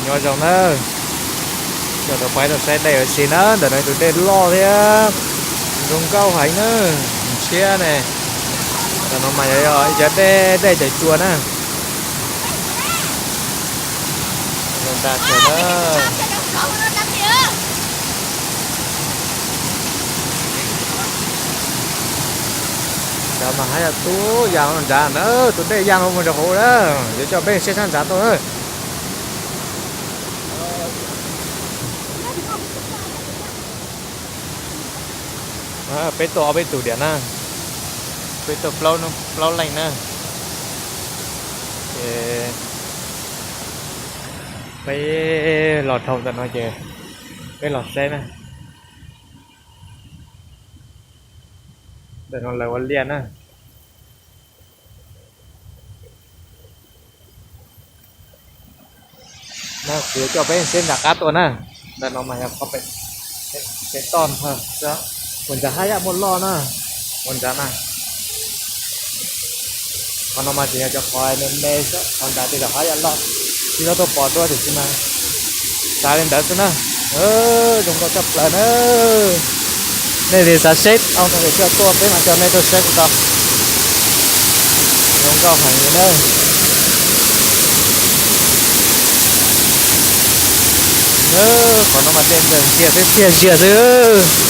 Nyob zoo na, coj tau peb tuaj saib dej ua si na, ntawm no tus dej loj thiab zoo nkauj heev na, ntshiab ne. Ntawm no mas yog ib cov dej, dej cawv cua na. Zoo nkauj na. Nrad mas haj yam tub ya nrad na, tus dej ya no mus rau hauv na, yuav coj peb saib sab nrad tuaj na. Peb tuaj ob peb tus diam na, peb tuaj plaub leej na. Ces peb los dhau ntawm no ces peb los saib na. Ntawm no lawv ua liaj na. Na kuv yuav coj peb saib nram qab tuaj na. Ntawm no mas yog qhov pem toj ntag xwb. Mus nrad haj yam muaj loj na, mus nrad na. Qhov no mas tseem yog cov qhov me me xwb, qhov nrad tej zaum haj yam loj, tsis tau tuaj pom dua tiam sis mas xav li ntawd xwb na. Zoo nkauj tshaj plaws na. Nej li xav saib, coj tuaj peb mam coj nej tuaj saib kuj tau. Zoo nkauj heev li na. Qhov no mas dej ntxaws ntxiag xwb, ntxiag ntxiag xwb.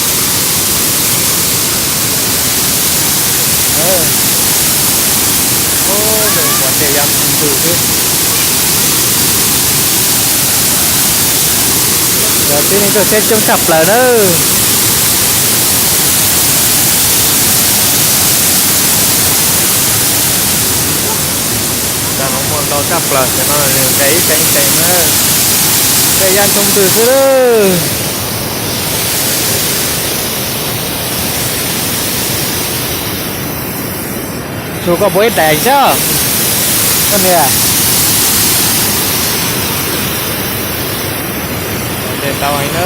Cov dej ya ntws xwb. Yog tib neeg tuaj saib coob tshaj plaws na. Nrad no muaj ntau tshaj plaws, cov no nws ntes ib teev ib teev na. Dej ya ntws xwb. Tsuas koj puas ib daim xwb, koj niam. Ntau heev na.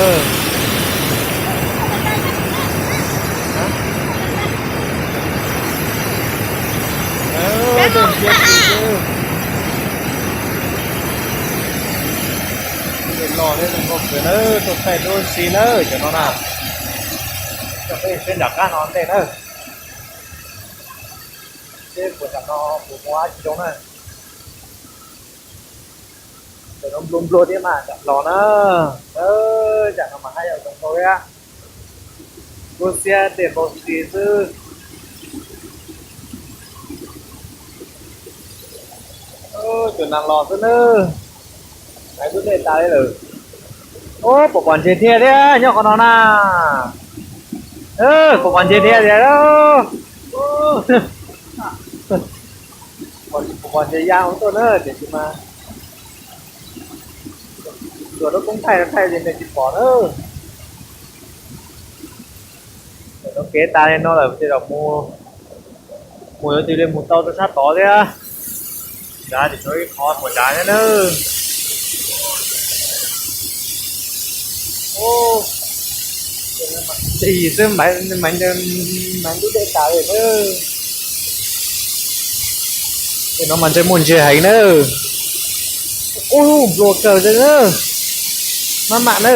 Los thiab zoo nkauj kawg na, tuaj thaij duab si na cov no na. Coj peb saib nram qab no ntej na. Seb puas nram no puas muaj dab tsi zoo na. Ntawm no nplua nplua thiab mas nram los na. Nram no mas haj yam zoo nkauj thiab. Lub xiab dej npau si xwb. Cov nas los xwb na. Hais lub dej tas li lawm. Ub, pom pom ntses thiab thiab nyob qhov no na. Pom pom ntses thiab thiab. Pom ntses ya hauv tuaj na tiam sis mas tsuas lub koob thaij thaij li nej tsis pom na. Lawv kev tas li no lawm tej zaum mus yuav cia li mus tau rau sab tod thiab. Nrad ces tshuav ib qho puas nrad thiab na. Tig xwb, mas ntub dej tas li na. Tej no mas ntshe muaj ntses heev na. Ub, nplua kawg li na. Maj mam na.